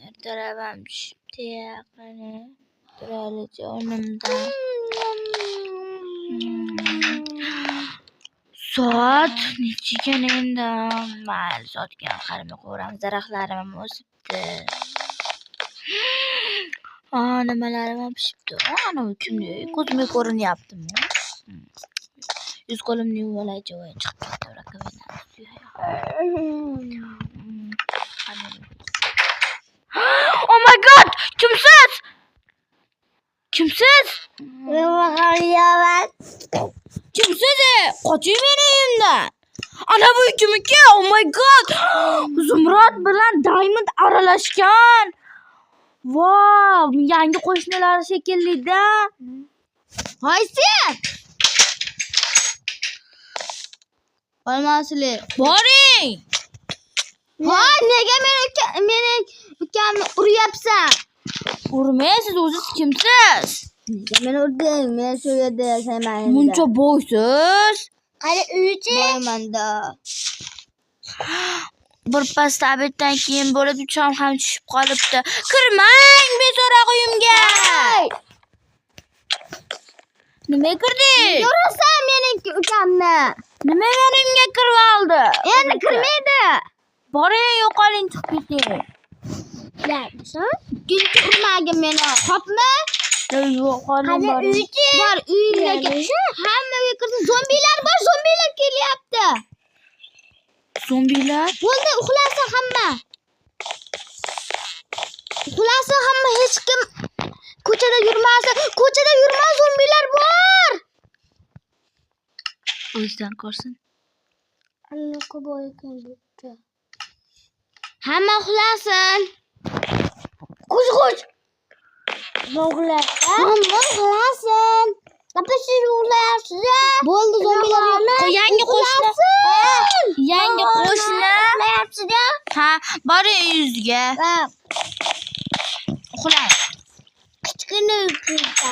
Ertalab ham tushibdi yaqini. Turaylikchi o'rnimdan. Soat necha ekan endi? Mayli, soatga ham qaramay qo'yaveramiz. Daraxtlarim ham o'sibdi. Nimalarim ham pishibdi. Anavi kimni ko'zimga ko'rinyaptimi? Yuz qo'limni yuvib olaychi, voy chiqib ketdi rakovinani. Oh my god! Kimsiz? Kimsiz? Kimsiz? Qoching meni uyimdan. Ana bu kimniki? Oh my god! Zumrad bilan Diamond aralashgan. Wow, yangi qo'shnilar shekilli-da. Voy sen! Olmasli. Boring. Voy, nega meni ukamni uryapsan? Urmaysiz, o'ziz kimsiz? Nega meni urding? Men shu yerda yashayman endi. Muncha bo'ysiz. Qani uychi? Boymanda. Bir pasda obeddan keyin bo'lib chom ham tushib qolibdi. Kirmang beso'roq uyimga. Nima kirding? Urasan meni ukamni. Nima meni uyimga kirib oldi? Endi kirmaydi. Boring, yo'qoling, chiqib keting. Ikkinchi urmagin meni. Xo'pmi? Yo'qoling, boring. Bor uyingga. Hamma uyga kirsin. Zombilar bor, zombilar kelyapti. Zombilar? Bo'ldi, uxlasin hamma. Uxlasin hamma, hech kim ko'chada yurmasin. Ko'chada yurma, zombilar bor. O'zidan ko'rsin. Hamma uxlasin. Qo'sh. Hamma uxlasin. Siz uxlayapsiz. Bo'ldi, zombilar yo'q. Yangi qo'shni. Yangi qo'shni. Uxlayapsiz-a? Ha, boring uyingizga. Uxlang. Kichkina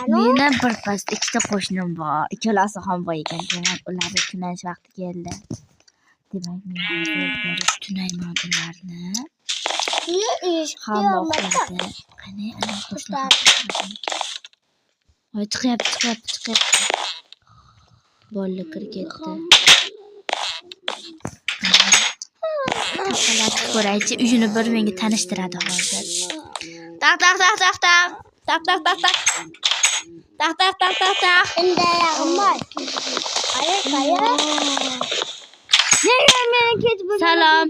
Meni bir pasda ikkita qo'shnim bor. Ikkalasi ham boy ekan. Demak, ularni tunash vaqti keldi. Demak, men hozir borib tunayman ularni. Hamma uxladi. Qani, ana qo'shni ham. Voy, chiqyapti. Bolalar kirib ketdi. Taqalatib ko'raychi, uyini bir menga tanishtiradi hozir. Taq taq taq taq taq. Taq taq taq taq. Taq taq taq taq taq. Nega meni kech Salom.